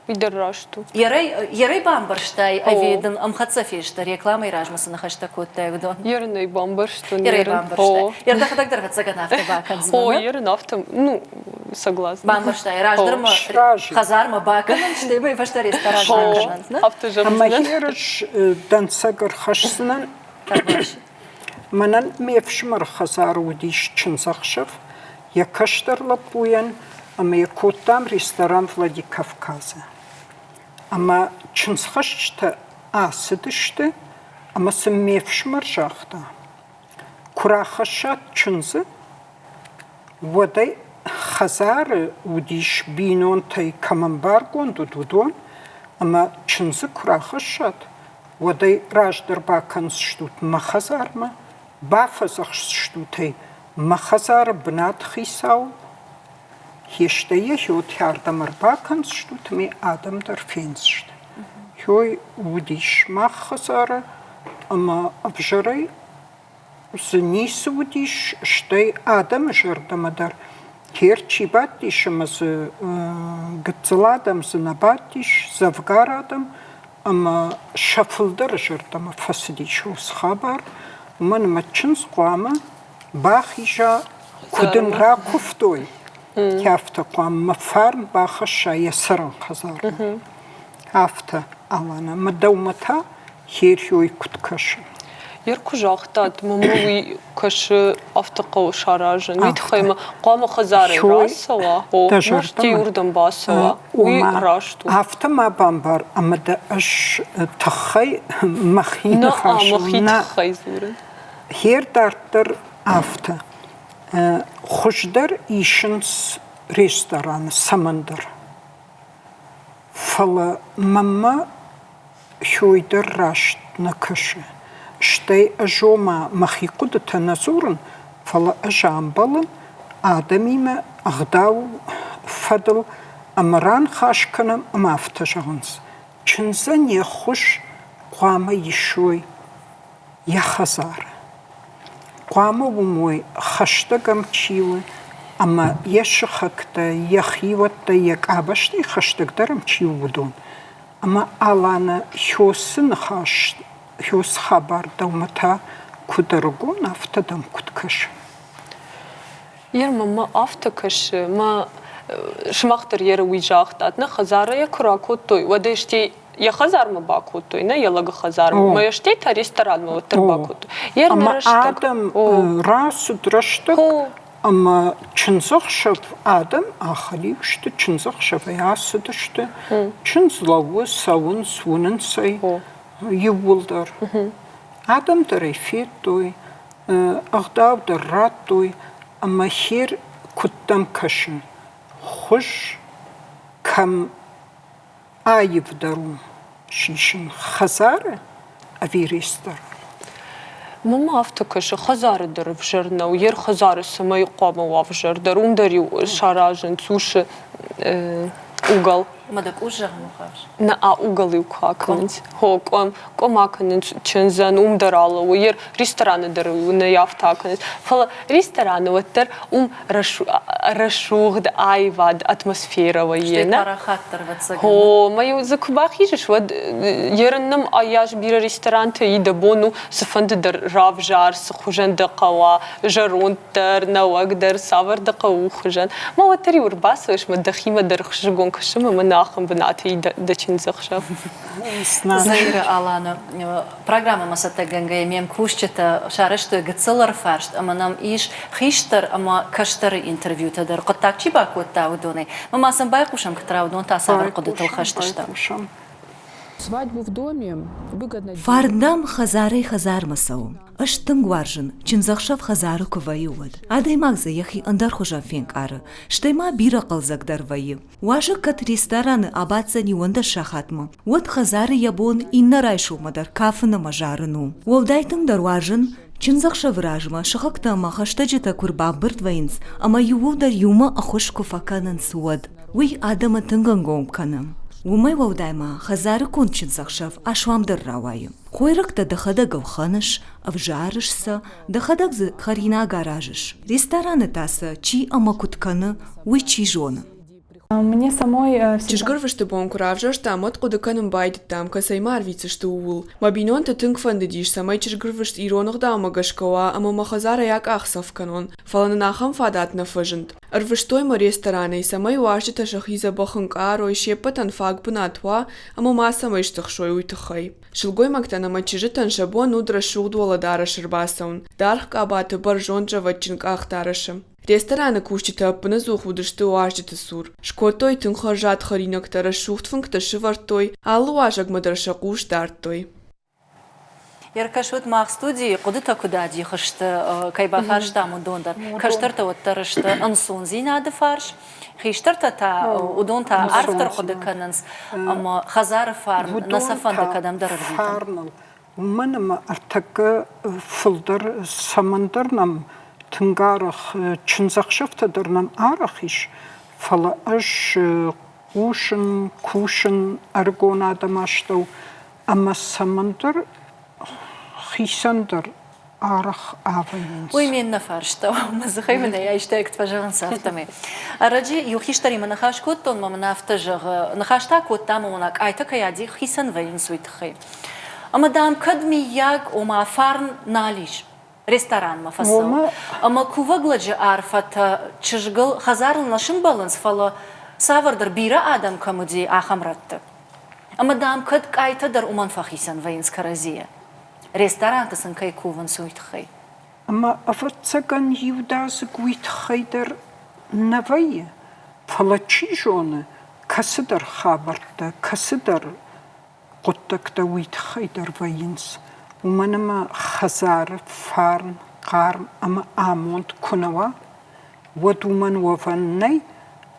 уый дӕр раст у. Ерӕй бамбӕрстай ӕви дын ӕмхӕццӕ фесты, рекламӕйы размӕ цы ныхӕстӕ кодтай, уыдон? Ерын ӕй бамбӕрстон. Ерӕй бамбӕрстай. Ер дӕхӕдӕг дӕр ӕвӕццӕгӕн афтӕ бакӕндзынӕ. О, ерын афтӕ, ну, согласна. Бамбӕрстай, раздӕр ма хӕдзармӕ бакӕнын, стӕй ма фӕстӕ ресторан бакӕнын. Афтӕ зӕгъдзынӕн. Ӕмӕ ерыс дӕнцӕг ӕрхӕсдзынӕн. Мӕнӕн ме фсымӕры хӕдзары уыдис чындзӕхсӕв йӕ кӕстӕр лӕппуйӕн ӕмӕ йӕ кодтам ресторан Владикавказы. Ӕмӕ чындзхӕсджытӕ ацыдысты ӕмӕ сын ме фсымӕр загъта, куы рахӕссат чындзы, Уӕдӕй хӕдзары уыдис бинонтӕй кӕмӕн баргонд уыд, уыдон, ӕмӕ чындзы куы рахӕссат, уӕд ӕй раздӕр бакӕндзыстут мӕ хӕдзармӕ, бафӕдзӕхсдзыстут ӕй мӕ хӕдзары бынат хицауыл, стӕй йӕ хиотӕрдӕм ӕрбакӕндзыстут ӕмӕ адӕм дӕр фендзысты. Хой уыдис мах хӕдзары ӕмӕ ӕвзӕрӕй дзы ницы уыдис, стӕй адӕмы зӕрдӕмӕ дӕр Кер чи бадтис ӕмӕ дзы гыццыл адӕм дзы нӕ бадтис, дзӕвгар адӕм, ӕмӕ сӕ фылдӕры зӕрдӕмӕ фӕцыдис уыцы хабар, уымӕн ӕмӕ чындз хъуамӕ бахиза, куыд ын ракуывтой, афтӕ хъуамӕ фарн бахӕсса йӕ цӕрӕн хӕдзармӕ. Афтӕ, Алана, мӕ дӕумӕ та Херхёй куыд кӕсы? Ер куы загътат, мӕнмӕ уый кӕсы афтӕ хъӕуы саразын. Уый тыххӕй мӕ хъуамӕ хӕдзарӕй рацӕуа, о, стӕй уырдӕм бацӕуа. Уый раст у. Афтӕ ма бамбар, ӕмӕ дӕ ӕз тыххӕй мӕхи ныхасыл мӕхи тыххӕй дзурын. Хер дарддӕр афтӕ. Хуыздӕр исынц рестораны цӕмӕндӕр. Фӕлӕ мӕнмӕ Хёй дӕр раст нӕ кӕсы. Стӕй ӕз ома мӕхи хъуыдытӕ нӕ дзурын, фӕлӕ ӕз амбӕлын адӕмимӕ ӕгъдау фӕдыл ӕмӕ раныхас кӕнӕм ӕмӕ афтӕ зӕгъынц: чындзӕн йе ххуыс хъуамӕ исой йӕ хӕдзары. Хъуамӕ уым уой, хӕстӕг ӕм чи у ӕмӕ йӕ сыхӕгтӕ, йӕ хиуӕттӕ, йӕ къабӕзтӕй хӕстӕгдӕр ӕм чи у, уыдон. Ӕмӕ Аланӕ Хёсы ныхас, Хёсы хабар дӕумӕ та куыд ӕрыгон, афтӕ дӕм куыд кӕсы? Ер мӕнмӕ афтӕ кӕсы, мӕ сымах дӕр еры уый загътат, нӕ хӕдзары йӕ куы ракодтой, уӕд ӕй стӕй йӕ хӕдзармӕ бакодтой, нӕ йӕ лӕгы хӕдзармӕ, ӕмӕ йӕ стӕй та ресторанмӕ уӕддӕр бакодтой. Ӕмӕ адӕм рацыд рӕстӕг, ӕмӕ чындзӕхсӕв адӕм ахӕлиу сты, чындзӕхсӕвӕй ацыдысты. Чындз лӕууы, цӕуынц, уынынц ӕй иууылдӕр. Адӕм дӕр ӕй федтой, ӕгъдау дӕр радтой, ӕмӕ хер куыддӕм кӕсы, хуыз кӕм аивдӕр у сисын хӕдзары ӕви рестораны? Мӕнмӕ афтӕ кӕсы, хӕдзары дӕр ӕвзӕр нӕу. Йе рхӕдзары цӕмӕй хъуамӕ уа ӕвзӕр дӕр, уым дӕр-иу саразынц усы угол. Ӕмӕ дӕ къус зӕгъын хъавыс? Нӕ, а угол-иу куы акӕнынц. Хо, къуым, къуым акӕнынц чындзӕн, уым дӕр алӕууы. Йе рестораны дӕр нӕ афтӕ акӕнынц. Фӕлӕ рестораны уӕддӕр уым рӕсугъд аивад, атмосферӕ вӕййы. Стӕй парахатдӕр, ӕвӕццӕгӕн. О, мӕ-иу дзы куы бахизыс, уӕд ерын нӕм ӕйас бирӕ ресторанты и дӕ бон у цыфӕнды дӕр равзар, цы хуызӕн дӕ хъӕуа, зӕронд дӕр, нӕуӕг дӕр, цавӕр дӕ хъӕуы хуызӕн. Мӕ уӕддӕр-иу ӕрбацӕуыс, мӕ дӕхимӕ дӕр ӕхсызгон кӕсы, мӕ мӕнӕ. ахӕм бынаты и дӕ чындзӕхсӕв. Заира Алана, программӕмӕ цӕттӕгӕнгӕйӕ ме мкусджытӕ сарӕзтой гыццыл ӕрфарст ӕмӕ нӕм ис хистӕр ӕмӕ кӕстӕры интервьютӕ дӕр. Хъуыддаг чи бакодта, уыдонӕй. Мӕ ма сын байхъусӕм, кӕддӕра уыдон та цавӕр хъуыдытыл хӕст сты. Фарн нӕм хӕдзарӕй-хӕдзармӕ цӕуы. Ӕз тынг уарзын, чындзӕхсӕв хӕдзары куы вӕййы, уӕд. Адӕймаг дзы йӕхи ӕндӕрхуызӕн фенкъары, стӕй ма бирӕ хъӕлдзӕгдӕр вӕййы. Уазӕг кӕд рестораны абаддзӕн 11 сахатмӕ, уӕд хӕдзары йӕ бон иннӕ райсоммӕ дӕр кафын ӕмӕ зарын у. Уӕлдай тынгдӕр уарзын, чындзӕхсӕвы размӕ сыхӕгтӕ ӕмӕ хӕстӕджытӕ куы рбамбырд вӕййынц ӕмӕ иууылдӕр иумӕ ӕххуыс куы фӕкӕнынц, уӕд. Уый адӕмы тынг ӕнгом кӕны. Уымӕй уӕлдай ма хӕдзары конд чындзӕхсӕв асламдӕр рауайы. Хойрӕгтӕ дӕхӕдӕг ӕлхӕныс, ӕвзарыс сӕ, дӕхӕдӕг дзы хӕринаг аразыс. Рестораны та сӕ чи ӕмӕ куыд кӕны, уый чи зоны. Мне самой Чызгӕрвысты бон куы равзӕрстам, уӕд хъуыды кӕнын байдыдтам, кӕцӕй ма арвитдзысты, ууыл. Мӕ бинонты тынг фӕндыдис, цӕмӕй чызгӕрвыст ирон ӕгъдаумӕ гӕсгӕ уа ӕмӕ мӕ хӕдзарӕй акъахдзӕф кӕнон, фӕлӕ нын ахӕм фадат нӕ фӕзынд. Ӕрвыстой мӕ ресторанӕй, цӕмӕй уазджытӕ сӕхи дзӕбӕх ӕнкъарой, се ппӕтӕн фаг бынат уа ӕмӕ мацӕмӕй стыхсой, уый тыххӕй. Сылгоймӕгтӕн ӕмӕ чызджытӕн сӕ бон уыд рӕсугъд уӕлӕдарӕс ӕрбацӕуын, даргъ къабаты бӕрзонд зӕвӕтджын къахдарӕсы. Рестораны кусджытӕ ӕппынӕдзух уыдысты уазджыты цур. Скодтой тынг хӕрзад хӕринӕгтӕ, рӕсугъд фынгтӕ сывӕрдтой, алы уазӕгмӕ дӕр сӕ хъус дардтой. Ӕркӕсут мах студийы хъуыдытӕ куыд адих сты, кӕй бафарстам, уыдон дӕр. Кӕстӕртӕ уӕддӕр сты ӕнцондзинады фарс, хистӕртӕ та уыдон та арфдӕр хъуыды кӕнынц ӕмӕ хӕдзары фарн нӕ сӕ фӕнды кӕдӕмдӕр ӕрвитын. Фарныл. Уымӕн ӕмӕ ӕртӕккӕ фылдӕр цӕмӕндӕр нӕм тынг арӕх чындзӕхсӕвтӕ дӕр нӕм арӕх ис, фӕлӕ ӕз хъусын, кусын ӕрыгон адӕм астӕу ӕмӕ цӕмӕндӕр хицӕндӕр арӕх авӕййынц. Уый ме ннӕ фарста у, мӕ дзыхӕй мын ӕй айстай, куыд фӕзӕгъынц, афтӕмӕй. Ӕрӕджы иу хистӕримӕ ныхас кодтон, мӕ мын афтӕ зӕгъы, ныхас та кодтам, ома къайтӕ кӕй адих хицӕн вӕййынц, уый тыххӕй. Ӕмӕ, дам, кӕд миййаг, ома фарн нал ис, ресторанмӕ фӕцӕуы. Ӕмӕ кувӕг лӕджы арфӕтӕ чызгыл хӕдзарыл нӕ сымбӕлынц, фӕлӕ цавӕрдӕр бирӕ адӕм кӕм уыди, ахӕм рӕтты. Ӕмӕ, дам, кӕд къайтӕ дӕр уымӕн фӕхицӕн вӕййынц кӕрӕдзийӕ, ресторанты сын кӕй кувынц, уый тыххӕй. Ӕмӕ, ӕвӕццӕгӕн, иудадзыг уый тыххӕй дӕр нӕ вӕййы, фӕлӕ чи зоны, кӕцыдӕр хабӕрттӕ, кӕцыдӕр хъуыддӕгтӕ уый тыххӕй дӕр вӕййынц, уымӕн ӕмӕ хӕдзары фарн, хъарм ӕмӕ амонд куы нӕ уа, уӕд уымӕн уӕвӕн нӕй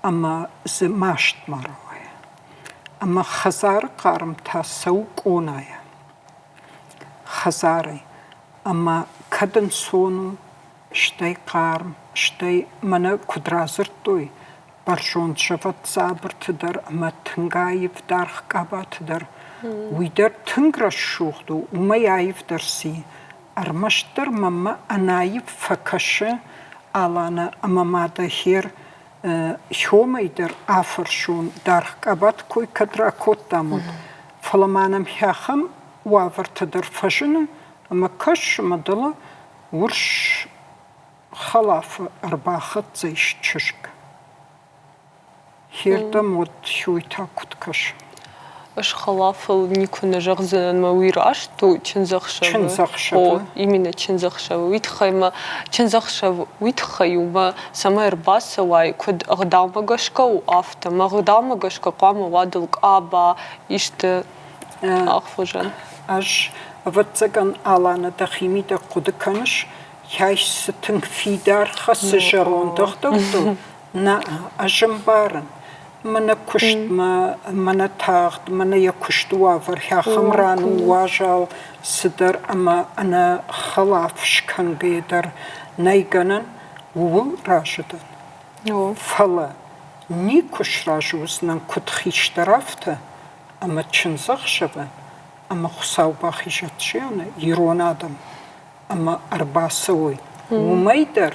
ӕмӕ дзы маст ма рауайа. Ӕмӕ хӕдзары хъарм та цӕуы къонайӕ, хӕдзарӕй. Ӕмӕ кӕд ӕнцон у, стӕй хъарм, стӕй мӕнӕ куыд радзырдтой, бӕрзонд зӕвӕт дзабырты дӕр ӕмӕ тынг аив даргъ къабаты дӕр. Уый дӕр тынг рӕсугъд у, уымӕй аивдӕр ци. Ӕрмӕстдӕр мӕнмӕ ӕнаив фӕкӕсы Аланӕ ӕмӕ ма дӕ хер хьомӕй дӕр афӕрсон, даргъ къабат кой кӕд ракодтам, уӕд. Фӕлӕ ма нӕм ахӕм уавӕртӕ дӕр фӕзыны, ӕмӕ кӕс ӕмӕ дӕлӕ урс хӕлафы ӕрбахӕццӕ ис чызг. Хердӕм уӕд та куыд кӕсы? Ӕз хӕлафыл никуы нӕ зӕгъдзынӕн, мӕ уый раст у чындзӕхсӕвы. Чындзӕхсӕвы. О, именно чындзӕхсӕвы. Уый тыххӕй мӕ чындзӕхсӕв уый тыххӕй у, мӕ цӕмӕй ӕрбацӕуай, куыд ӕгъдаумӕ гӕсгӕ у, афтӕ. Мӕ ӕгъдаумӕ гӕсгӕ хъуамӕ уа дыл къаба, исты ӕххуызӕн. Ӕз, ӕвӕццӕгӕн, Аланӕ дӕхимидӕг хъуыды кӕныс, Кӕй цы тынг фидар хӕцы зӕронд ӕгъдӕуттыл, нӕ, ӕз ӕмбарын. Мӕнӕ куыстмӕ, мӕнӕ тагъд, мӕнӕ йӕ куысты уавӕр ахӕм ран у уазал цыдӕр ӕмӕ ӕнӕ хӕлаф скӕнгӕйӕ дӕр нӕй гӕнӕн, ууыл разы дӕн. Фӕлӕ никуы сразы уыдзынӕн куыд хистӕр, афтӕ, ӕмӕ чындзӕхсӕвы ӕмӕ Хуыцау бахизӕд зианы ирон адӕм ӕмӕ ӕрбацӕуой. Уымӕй дӕр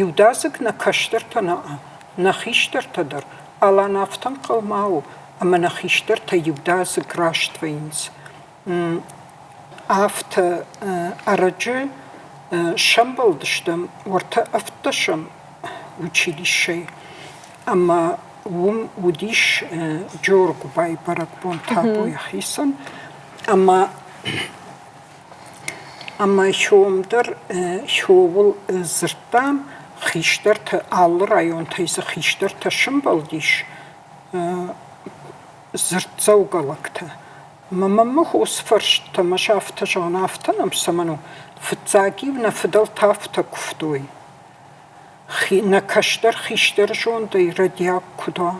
иудадзыг нӕ кӕстӕртӕ нӕ, нӕ хистӕртӕ дӕр Алан афтӕ ӕнхъӕл ма у, ӕмӕ нӕ хистӕртӕ иудадзыг раст вӕййынц. Афтӕ ӕрӕджы сӕмбӕлдыстӕм уӕртӕ ӕвддӕсӕм училищӕйы ӕмӕ. Уым уыдис Джоргуыбайы бӕрӕгбон табуйы хицӕн ӕмӕ ӕмӕ хьом дӕр хьоуыл дзырдтам, хистӕртӕ алы районтӕй дзы хистӕртӕ сӕмбӕлдис, дзырддзӕугӕ лӕгтӕ. Мӕ мӕнмӕ хос фӕрстӕ мӕ сӕ афтӕ зӕгъын, афтӕ нӕм цӕмӕн у? Фыццаг-иу нӕ фыдӕлтӕ афтӕ куывтой. Нӕ кӕстӕр хистӕр зондӕй рӕдиаг куыд уа?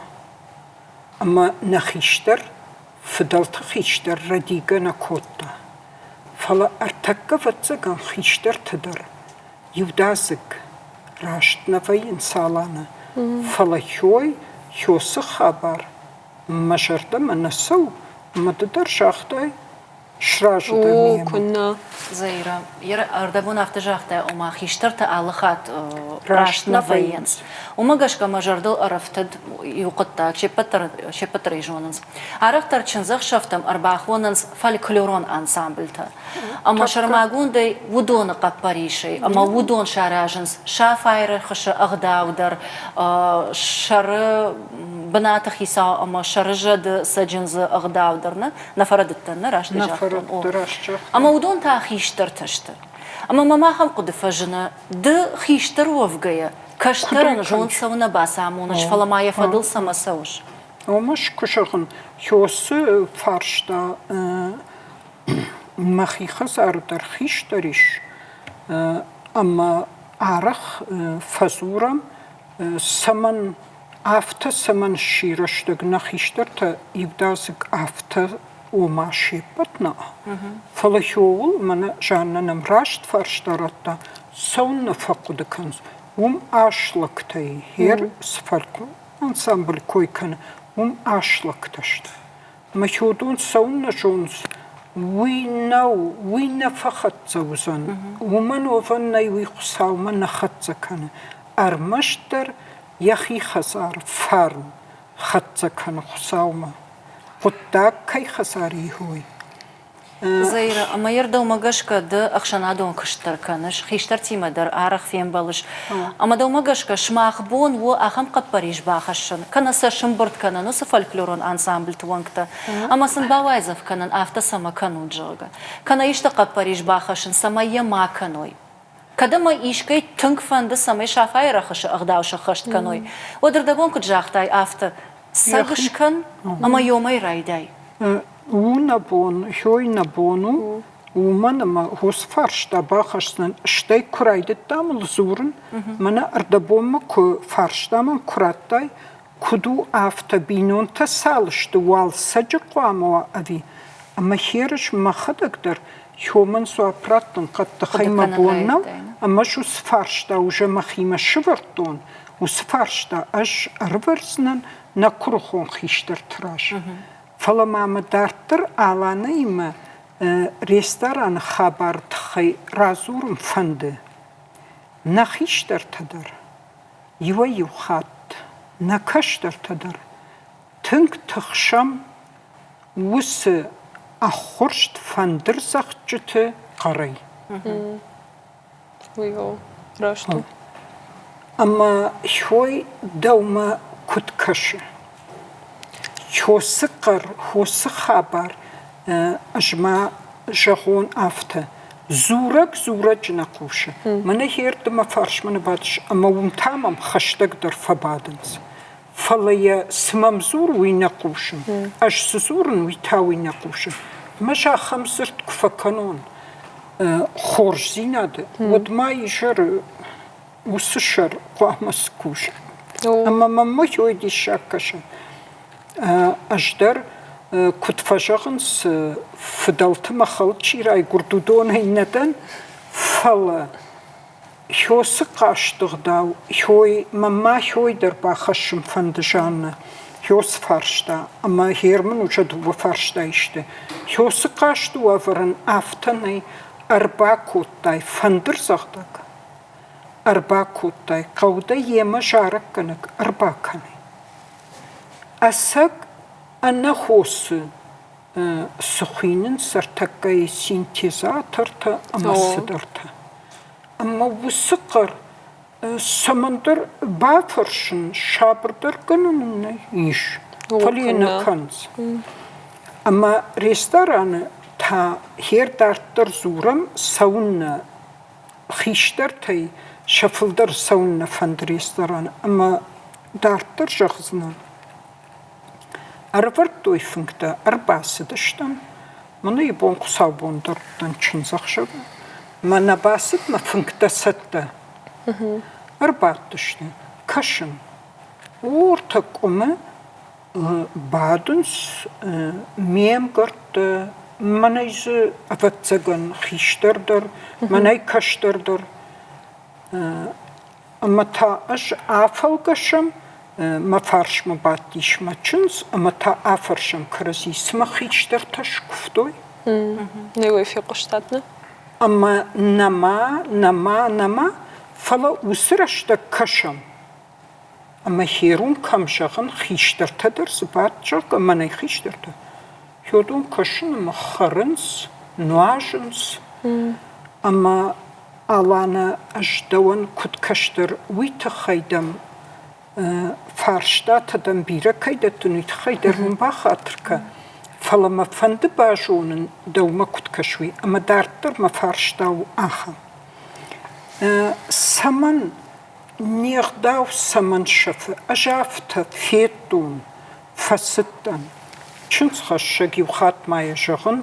Ӕмӕ нӕ хистӕр, фыдӕлты хистӕр рӕдийгӕ нӕ кодта. Фӕлӕ ӕртӕккӕ, ӕвӕццӕгӕн, хистӕртӕ дӕр иудадзыг раст нӕ вӕййынц Аланы, фӕлӕ хьой, хьосы хабар мӕ зӕрдӕмӕ нӕ цӕуы, ӕмӕ ды дӕр загътай, сразы дӕ О, мемӕ. куыннӕ. Заира, ӕрдӕбон афтӕ загътай, ома хистӕртӕ алы хатт раст нӕ вӕййынц. Уымӕ гӕсгӕ мӕ зӕрдыл ӕрӕфтыд иу хъуыддаг, се ппӕт дӕр, се ппӕт дӕр ӕй зонынц. Арӕхдӕр чындзӕхсӕвтӕм ӕрбахонынц фольклорон ансамблтӕ. Ӕмӕ сӕрмагондӕй уыдоны хъӕппӕрисӕй ӕмӕ уыдон саразынц сафайы рӕхысы ӕгъдау дӕр, сӕры бынаты хицау ӕмӕ сӕры зӕды цӕджындзы ӕгъдау дӕр нӕ, нӕ фӕрӕдыдтӕн, нӕ раст загътон. Ӕмӕ уыдон та хистӕртӕ сты. Ӕмӕ мӕм ахӕм хъуыды фӕзыны, ды хистӕр уӕвгӕйӕ, кӕстӕрӕн зонд цӕуынӕ бацамоныс, фӕлӕ ма йӕ фӕдыл цӕмӕ цӕуыс? Омӕ куы зӕгъын, Хёсы фарста мӕхи хӕдзары дӕр хистӕр ис, ӕмӕ арӕх фӕдзурӕм, цӕмӕн афтӕ цӕмӕн сси рӕстӕг нӕ хистӕртӕ иудадзыг афтӕ ома се ппӕт нӕ, фӕлӕ хиуыл мӕнӕ Жаннӕ нӕм раст фарста радта, цӕуыннӕ фӕхъуыды кӕнынц, уым ас лӕгтӕй хер цы ансамбль кой кӕны, уым ас лӕгтӕ сты. Мӕ уыдон цӕуыннӕ зонынц, уый нӕу, уый нӕ фӕхӕццӕ уыдзӕн. Уымӕн уӕвӕн нӕй, уый Хуыцаумӕ нӕ хӕццӕ кӕны. Ӕрмӕстдӕр йӕхи хӕдзар фарн хӕццӕ кӕны Хуыцаумӕ. Хъуыддаг кӕй хӕдзары и, уый. Заира, ӕмӕ йӕ дӕумӕ гӕсгӕ ды ӕхсӕнадон куыст дӕр кӕныс, хистӕртимӕ дӕр арӕх фембӕлыс. Ӕмӕ дӕумӕ гӕсгӕ сымах бон у ахӕм хъӕппӕрис бахӕссын, кӕнӕ сӕ сымбырд кӕнын уыцы фольклорон ансамбльты уӕнгтӕ ӕмӕ сын бауайдзӕф кӕнын, афтӕ цӕмӕ кӕнут, зӕгъгӕ. Кӕнӕ исты хъӕппӕрис бахӕссын, цӕмӕй йӕ ма кӕной. Кӕд ӕмӕ искӕй тынг фӕнды, цӕмӕй Сафайы рӕхысы ӕгъдау сӕххӕст кӕной, уӕд ӕрдӕбон куыд загътай, афтӕ цӕг скӕн ӕмӕ ёмӕй райдай. У нӕ бон, хёй нӕ бон у, уымӕн ӕмӕ уыцы фарста бахӕсдзӕн, стӕй куы райдыдтам ыл дзурын, мӕнӕ ӕрдӕбонмӕ куы фарста мӕм куы радтай, куыд у афтӕ, бинонтӕ цал сты, уал цӕджы хъуамӕ уа ӕви? Ӕмӕ херыс мӕхӕдӕг дӕр Хёмӕн дзуапп раттын хъӕддыхӕй мӕ бон нӕу, ӕмӕ ӕз уыцы фарста уже мӕхимӕ сывӕрдтон, уыцы фарста ӕз ӕрывӕрдзынӕн нӕ куырыхон хистӕрты раз. Фӕлӕ ма мӕ дарддӕр Аланӕимӕ рестораны хабары тыххӕй радзурын фӕнды. Нӕ хистӕртӕ дӕр, иуӕй-иу хатт нӕ кӕстӕртӕ дӕр тынг тыхсӕм уыцы ӕххуырст фӕндырдзӕгъдджыты хъӕрӕй. Уый у, раст у. Ӕмӕ хой дӕумӕ куыд кӕсы? Хосы хъӕр, хосы хабар ӕз ма зӕгъон афтӕ. Дзурӕг дзурӕджы нӕ хъусы. Мӕнӕ херды мӕ фарсмӕ нӕ бадыс ӕмӕ уым та мӕм хӕстӕгдӕр фӕбадынц. Фӕлӕ йӕ цы мӕм дзуры, уый нӕ хъусын. Ӕз цы дзурын, уый та уый нӕ хъусы. Ӕмӕ ахӕм дзырд куы фӕкӕнон хорздзинады, уӕд ма изӕры уыцы сӕр хъуамӕ скуса. Ӕмӕ мӕм ой диссаг кӕсы. Ӕз дӕр, куыд фӕзӕгъынц, фыдӕлты мӕхӕл чи райгуырд, уыдонӕй нӕ дӕн, фӕлӕ Хёсы хъасты гъдау хёй мӕнмӕ хёй дӕр бахӕссын фӕнды Жаннӕ. Хёс фарста, ӕмӕ Герман уже дыууӕ фарстайы сты. Хёсы хъасты уавӕрӕн афтӕ нӕй, ӕрбакодтай фӕндырдзӕгъдӕг, ӕрбакодтай, хъӕу дӕ йемӕ зарӕггӕнӕг ӕрбакӕнай. Ӕцӕг ӕнӕхосы цы хуыйнынц ӕртӕккӕйы синтезатортӕ ӕмӕ цыдӕртӕ. Ӕмӕ уыцы хъӕр. Цӕмӕндӕр бафӕрсын, сабырдӕр кӕнын нӕ ис, фӕлӕ йӕ нӕ кӕнынц. Ӕмӕ рестораны та хер дарддӕр дзурӕм, цӕуыннӕ хистӕртӕй сӕ фылдӕр цӕуыннӕ фӕнды рестораны ӕмӕ дарддӕр зӕгъдзынӕн. Ӕрӕвӕрдтой фынгтӕ, ӕрбацыдыстӕм. Мӕнӕ ибон хуыцаубон дӕр уыдтӕн чындзӕхсӕвы. Мӕнӕ бацыдмӕ фынгтӕ цӕттӕ. Ӕрбадтысты, кӕсын. Уортӕ къуымы бадынц ме мгӕрттӕ, мӕнӕй дзы, ӕвӕццӕгӕн, хистӕр дӕр, мӕнӕй кӕстӕр дӕр. Ӕмӕ та ӕз афӕлгӕсӕм, мӕ фарсмӕ бадтис мӕ чындз, ӕмӕ та афӕрсӕм кӕрӕдзи, цымӕ хистӕртӕ скуывтой? Нӕ уый фехъуыстат, нӕ? Ӕмӕ нӕма, нӕма, нӕма, фӕлӕ уыцы рӕстӕг кӕсӕм. Ӕмӕ херун кӕм зӕгъын, хистӕртӕ дӕр цы бадт, зӕгъгӕ, мӕнӕй хистӕртӕ. Хёдон кӕсын ӕмӕ хӕрынц, нуазынц. Ӕмӕ Аланӕ, ӕз дӕуӕн куыд кӕстӕр, уый тыххӕй дӕм фарстатӕ дӕм бирӕ кӕй дӕттын, уый тыххӕй дӕр мын бахатыр кӕ. Фӕлӕ мӕ фӕнды базонын, дӕумӕ куыд кӕсы, уый. Ӕмӕ дарддӕр мӕ фарста у ахӕм. Цӕмӕн не гъдау цӕмӕн сӕфы? Ӕз афтӕ федтон, фӕцыдтӕн. Чындзхӕссӕг иу хатт ма йӕ зӕгъын,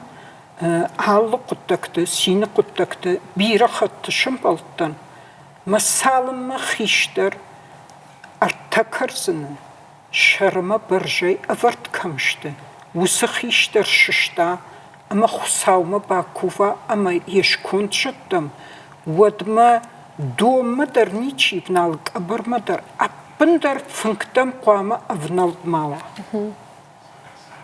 алы хъуыддӕгты, цины хъуыддӕгты бирӕ хатты сӕмбӕлдтӕн, мӕ цалынмӕ хистӕр ӕртӕ кӕрдзыны сӕрмӕ бӕрзӕй ӕвӕрд кӕм сты, уыцы хистӕр сыста ӕмӕ Хуыцаумӕ бакува ӕмӕ йе сконд зӕдтӕм, уӕдмӕ донмӕ дӕр ничи вналы, къӕбӕрмӕ дӕр ӕппындӕр фынгтӕм хъуамӕ ӕвнӕлд ма уа.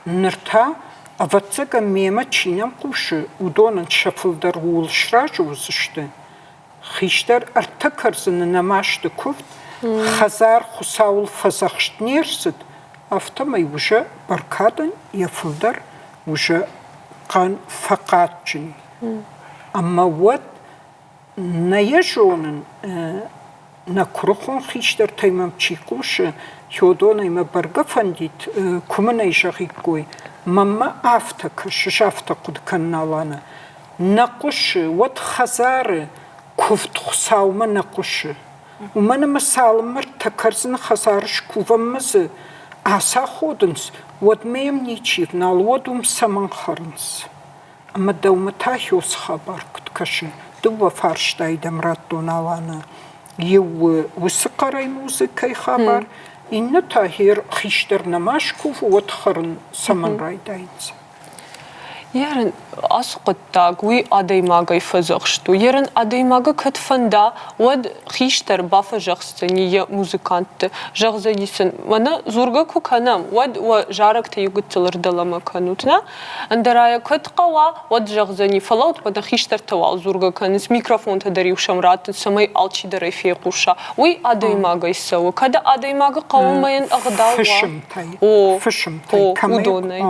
Ныр та, ӕвӕццӕгӕн, мемӕ чи нӕм хъусы, уыдонӕн сӕ фылдӕр ууыл сразы уыдзысты. Хистӕр ӕртӕ кӕрдзыны нӕма сты куывд, хӕдзар Хуыцауыл фӕдзӕхст не рцыд, афтӕмӕй уже бӕркадӕн йӕ фылдӕр уже хъан фӕхъаджджын. Ӕмӕ уӕд Нӕ йӕ зонын, нӕ куырыхон хистӕртӕй мӕм чи хъусы, уыдонӕй мӕ бӕргӕ фӕндид, куы мын ӕй зӕгъиккой, мӕнмӕ афтӕ кӕсыс, афтӕ хъуыды кӕнын, Алана. Нӕ хъуысы, уӕд хӕдзары куывд Хуыцаумӕ нӕ хъуысы. Уымӕн ӕмӕ цалынмӕ ртӕ кӕрдзыны хӕдзары скувӕнмӕ дзы ацаходынц, уӕдмӕ йӕм ничи вналы, уӕд уым цӕмӕн хӕрынц? Ӕмӕ дӕумӕ та хёцы хабар куыд кӕсы? Дыууӕ фарстайы дӕм радтон, Алана. Иу у уыцы хъӕрӕй музыкӕйы хабар, иннӕ та хер хистӕр нӕма скувы, уӕд хӕрын цӕмӕн райдайынц? Ерын ацы хъуыддаг уый адӕймагӕй фӕдзӕхст у. Ерын адӕймагы кӕд фӕнда, уӕд хистӕр бафӕдзӕхсдзӕни йӕ музыкантты, зӕгъдзӕни сын, мӕнӕ дзургӕ куы кӕнӕм, уӕд уӕ зарӕгтӕ иу гыццыл ӕрдӕлӕмӕ кӕнут, нӕ? Ӕндӕра йӕ кӕд хъӕуа, уӕд зӕгъдзӕни, фӕлӕуут мӕ дӕ хистӕртӕ уал дзургӕ кӕнынц, микрофонтӕ дӕр-иу сӕм раттынц, цӕмӕй алчидӕр ӕй фехъуса. Уый адӕймагӕй цӕуы. Кӕд адӕймагы хъӕуы мӕ йын ӕгъдау уа. Фысымтӕй. О, Фысымтӕй. О, уыдонӕй.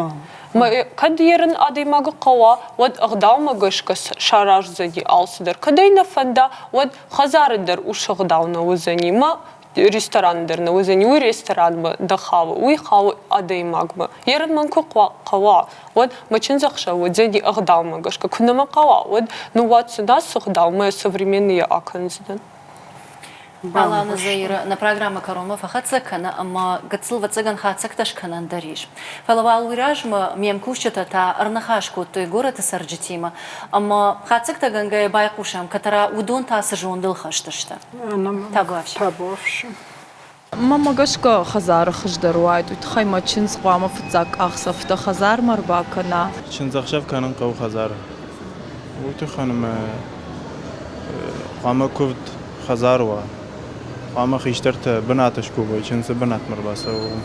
Кӕд ерын адӕймагы хъӕуа, уӕд ӕгъдаумӕ гӕсгӕ сараздзӕни алцыдӕр. Кӕд ӕй нӕ фӕнда, уӕд хӕдзары дӕр усы ӕгъдау нӕ уыдзӕни. Мӕ рестораны дӕр нӕ уыдзӕни, уый ресторанмӕ дӕ хауы, уый хауы адӕймагмӕ. Ерын мӕн куы хъӕуа, уӕд мӕ чындзӕхсӕв уыдзӕни ӕгъдаумӕ гӕсгӕ. Куы нӕ мӕ хъӕуа, уӕд ныууадздзӕн ацы ӕгъдау, мӕ современныйы акӕндзынӕн. Аланы Заира нӕ программӕ кӕронмӕ фӕхӕццӕ кӕны ӕмӕ гыццыл ӕвӕццӕгӕн хатдзӕгтӕ скӕнӕн дӕр ис. Фӕлӕ уал уый размӕ ме мкусджытӕ та ӕрныхас кодтой горӕты цӕрджытимӕ ӕмӕ хатдзӕгтӕгӕнгӕйӕ байхъусӕм, кӕддӕра уыдон та цы зондыл хӕст сты. Табуафси. Табуафси. Мӕнмӕ гӕсгӕ хӕдзары хуыздӕр уаид, уый тыххӕй мӕ чындз хъуамӕ фыццаг къахдзӕфтӕ хӕдзармӕ ӕрбакӕна. Чындзӕхсӕв кӕнын хъӕуы хӕдзары. Уый тыххӕн ӕмӕ хъуамӕ куывд хӕдзары уа. Хъуамӕ хистӕртӕ бынаты скувой, чындзы бынатмӕ ӕрбацӕуой.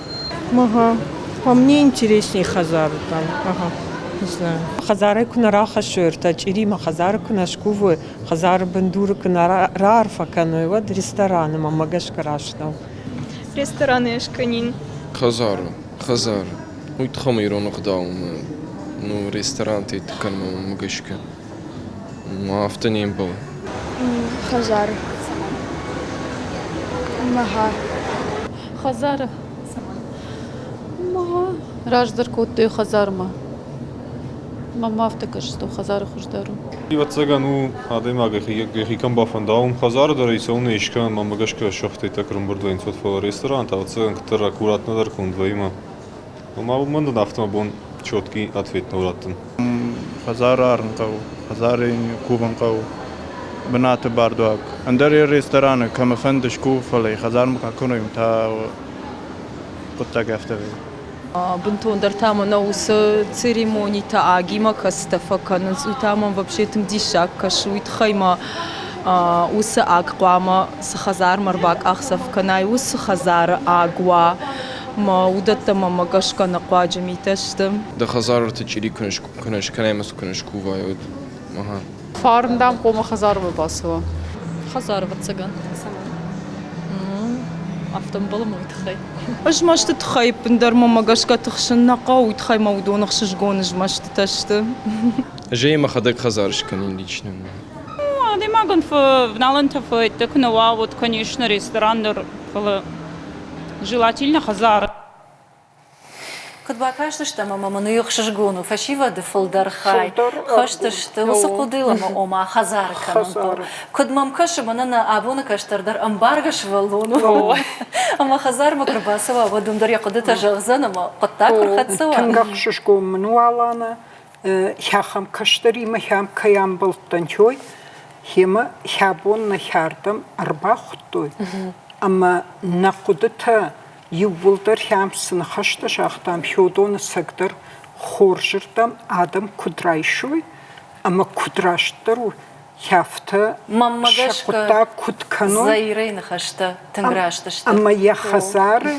Ага. По мне интереснее хӕдзары там. Ага. Не знаю. Хӕдзарӕй куы нӕ рахӕссой ӕртӕ чъиримӕ, хӕдзары куы нӕ скувой, хӕдзары бындуры куы нӕ раарфӕ кӕной, уӕд рестораны мӕнмӕ гӕсгӕ раст нӕу. Рестораны скӕнин. Хӕдзары, хӕдзары. Уый тыххӕй ма ирон ӕгъдаумӕ, ну, ресторанты кӕнынмӕ гӕсгӕ афтӕ не мбӕлы. Хӕдзары. Мӕгъа. Хӕдзары. Мӕгъа. Раздӕр кодтой хӕдзармӕ. Мӕнмӕ афтӕ кӕсы, хӕдзары хуыздӕр у. Ӕвӕццӕгӕн у, адӕймаг йӕхи кӕм бафӕнда, уым хӕдзары дӕр ӕй цӕуылнӕ искӕмӕн мӕнмӕ гӕсгӕ сӕхтӕй тӕккӕ ӕрӕмбырд вӕййынц, уӕд, фӕлӕ ресторан та, ӕвӕццӕгӕн, куыддӕр аккуратнӕдӕр конд вӕййы ӕмӕ Ома уымӕн дын афтӕ мӕ бон четкий ответ нӕу раттын. Хӕдзары арын хъӕуы, хӕдзары кувын хъӕуы, бынаты бардуаг. Ӕндӕр рестораны кӕмӕ фӕнды скув, фӕлӕ хӕдзармӕ куы акӕной, уым та хъуыддаг афтӕ вӕййы. Бынтондӕр та мӕнӕ уыцы церемонитӕ агимӕ кӕцытӕ фӕкӕнынц, уый та мӕм вообще тынг диссаг кӕсы. Уый тыххӕй мӕ уыцы аг хъуамӕ цы хӕдзармӕ ӕрбакъахдзӕф кӕнай, уыцы хӕдзары аг уа. Мӕ уыдӕттӕ мӕмӕ гӕсгӕ ӕнӕхъуаджы митӕ сты. Дӕ хӕдзары чъири куы нӕ скӕнай ӕмӕ куы нӕ скувай, уӕд ага. Фарн, дам, хъуамӕ хӕдзармӕ бацӕуа. Хӕдзары, ӕвӕццӕгӕн. Цӕмӕн? Афтӕ ӕмбӕлы уый тыххӕй. Змӕсты тыххӕй ӕппындӕр мӕмӕ гӕсгӕ тыхсын нӕ хъӕуы, уый тыххӕй мӕ уыдон ӕхсызгон змӕстытӕ сты. Ӕз ӕй мӕхӕдӕг хӕдзары скӕнин лично. Адӕймагӕн февналӕнтӕ фӕдтӕ куы нӕ уа, уӕд, конечно, ресторан дӕр, фӕлӕ желательно хӕдзары. Куыд бакастыстӕм ӕмӕ мын уый ӕхсызгон у, фӕсивӕды фылдӕр хай хӕст сты уыцы хъуыдыйыл ӕмӕ ома хӕдзары кӕнын хъӕуы. Куыд мӕм кӕсы, мӕнӕ нӕ абоны кӕстӕр дӕр ӕмбаргӕ сывӕллон у. Ӕмӕ хӕдзармӕ куы рбацӕуа, уӕд уым дӕр йӕ хъуыдытӕ зӕгъдзӕн ӕмӕ хъуыддаг куы рхӕццӕ уа. Тынг ӕхсызгон мын у, Алана, хӕхӕм кӕстӕримӕ хӕм кӕй амбӕлдтӕн, той, хемӕ хӕбон нӕ хӕрдӕм ӕрбахуыдтой ӕмӕ нӕ хъуыдытӕ иууылдӕр хӕм цы ныхӕстӕ загътам, хёдоны цӕгдӕр хорзырдӕм адӕм куыд райсой ӕмӕ куыд растдӕр у, афтӕ Мӕнмӕ сӕ гӕсгӕ, хъуыддаг куыд кӕной. Заирӕйы ныхӕстӕ тынг раст сты. Ӕмӕ йӕ хӕдзары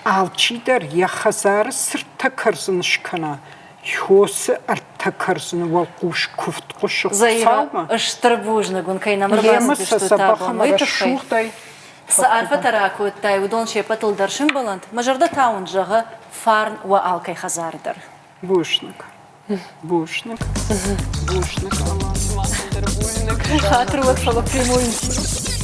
алчидӕр йӕ хӕдзары цырдтӕ кӕрдзын скӕна, хосы ӕртӕ кӕрдзыны уӕлхъус куывд хъуысы Хуыцаумӕ. Стыр бузныг уын, кӕй нӕм ӕрбацыдыстут абон, уый тыххӕй. Цы арфӕтӕ ракодтай, уыдон се ппӕтыл дӕр сӕмбӕлӕнт. Мӕ зӕрдӕ та уын зӕгъы фарн уӕ алкӕй хӕдзары дӕр. Бузныг. Бузныг. Бузныг. Хатыр уӕд, фӕлӕ прямой эфир.